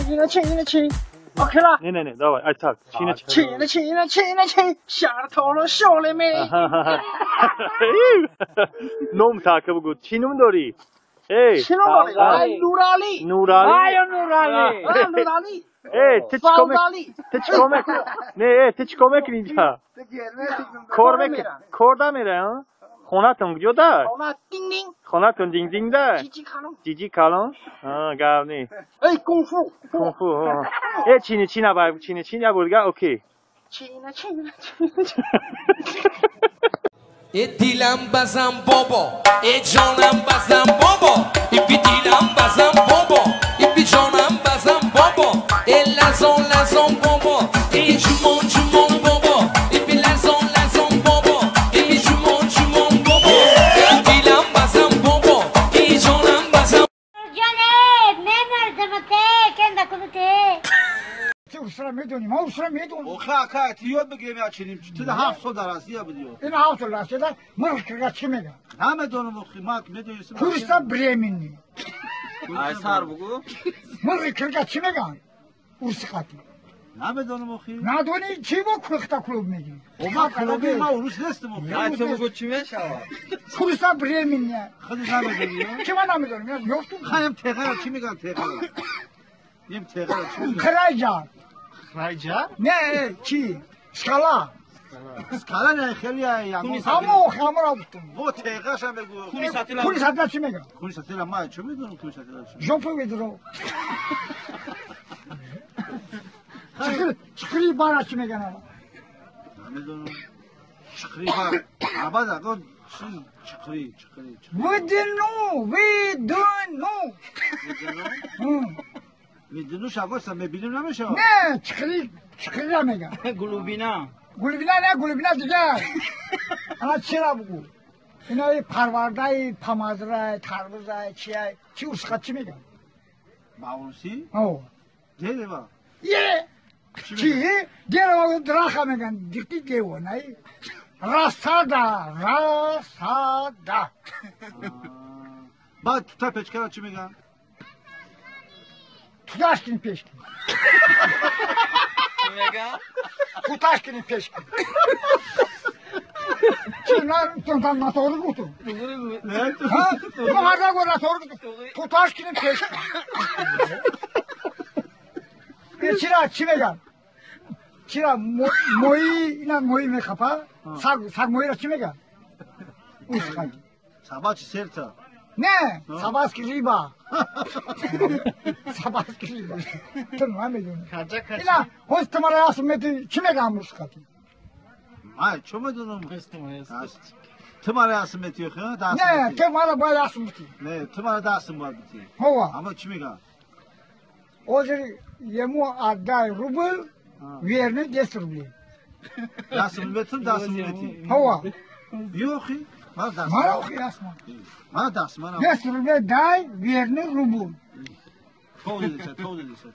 一呢亲，OK 了。 Не, давай, ай так. Чина 亲了亲了亲了亲，吓得头了笑了没？ Ном так бугу. Чӣ ном дорӣ? Эй. 亲了我的努拉里， Нурали. Ай, Нурали. 啊，努拉里， Эй, ты чӣ 法拉利， Ты чӣ кор мекунӣ? Не, э, ты чӣ кор мекунӣ инҷа? Кор мекунӣ? Кор намера, а? Хонатон куҷо дай? 好那丁丁， Хонатон динг-динг дай? 鸡鸡卡隆， Ҷиҷи калон? А, гап не. 哎，功夫， Кунг-фу. Э, чини чина бай, чини чина бурга, окей. 亲了亲了亲了亲。 E dilam bazam bobo, e jonam bazam bobo, e dilam bazam bobo, e jonam bazam bobo, e lazon lazon bobo, e jumon jumon bobo, e lazon lazon bobo, e jumon jumon bobo, e dilam bazam bobo, e jonam bazam. ҷонеб мемардамате кенда кунуте. Ти усра медонӣ, ма усра медонам. Охе ака, ти ёд бигирем я чиним. Ти да 7 сол дар Россия будӣ. Ин 7 сол Россияда мурғ кирга чӣ мега? Намедонам охи, ма медонистам. Курица беременный. Ай сар бугу. Мурғи кирга чӣ меган? Урси қати. Намедонам охи. Надонӣ чӣ бо кӯхта клуб мегӣ? О ма клуби ма урус нестам охи. Ай ту бугу чӣ мешавад? Курица беременная. Худи намедонӣ? Чӣ ма намедонам? Я ёфтум. Хаем теғара чӣ меган теғара? Ем теғара чӣ меган? Хирайҷар. Хирайҷар? Не, чӣ? Скала. Скала не хеле ягон. Ҳамо ҳамора гуфтум. Во теғаша мегӯ. Куни сатила чӣ меган? Куни сатила ма чӣ медонам куни сатила чӣ? Жопа ведро. Чиқри бара чӣ меган ала? Намедонам. Чиқри бар. Абад агон чиқри, чиқри. Выдну, выдну. Выдну? Выдну шавоса мебинем намешава? Не, чиқри, чиқри меган. Гулубина. Гулубина не, гулубина дигар. Ана чира бугу. Инаи парвардаи памазрай, тарбузай, чиай, чи урсқа чӣ меган? Ба урусӣ? О. Дерево. Е! Чӣ? Дерево драха меган, дихти дево, най? Рассада, рассада. Баъд тута печкара чӣ меган? Туташкини печки. Чӣ меган? Туташкини печки. Чӣ на тонтан наторы гуфтум? Ҳа? Ну ҳарда го наторы гуфтум. Туташкини печки. Чира чӣ меган? Чира мои ина мои мехапа? Саг саг моира чӣ меган? Усқаги. Собачье сердце. Не, собачий рыба. Собачий рыба. Ту намедонӣ. Ина ҳоз тумара ясм мети чӣ меган усқати? Ай, чӣ медонам? Ту мара ясм мети хэ? Дастм. Не, ту мара бояд ясм бити. Не, ту мара дастм бояд бити. Ҳова. Ама чӣ меган? Ҳозир ему отдай рубль, верни 10 рублей. Дастм метим, дастм мети. Ҳова. Ёхи, мара дастм. Мара охи ясма. Мара дастм, мара. 10 рублей дай, верни рубль. Тов дедиса, тов дедиса.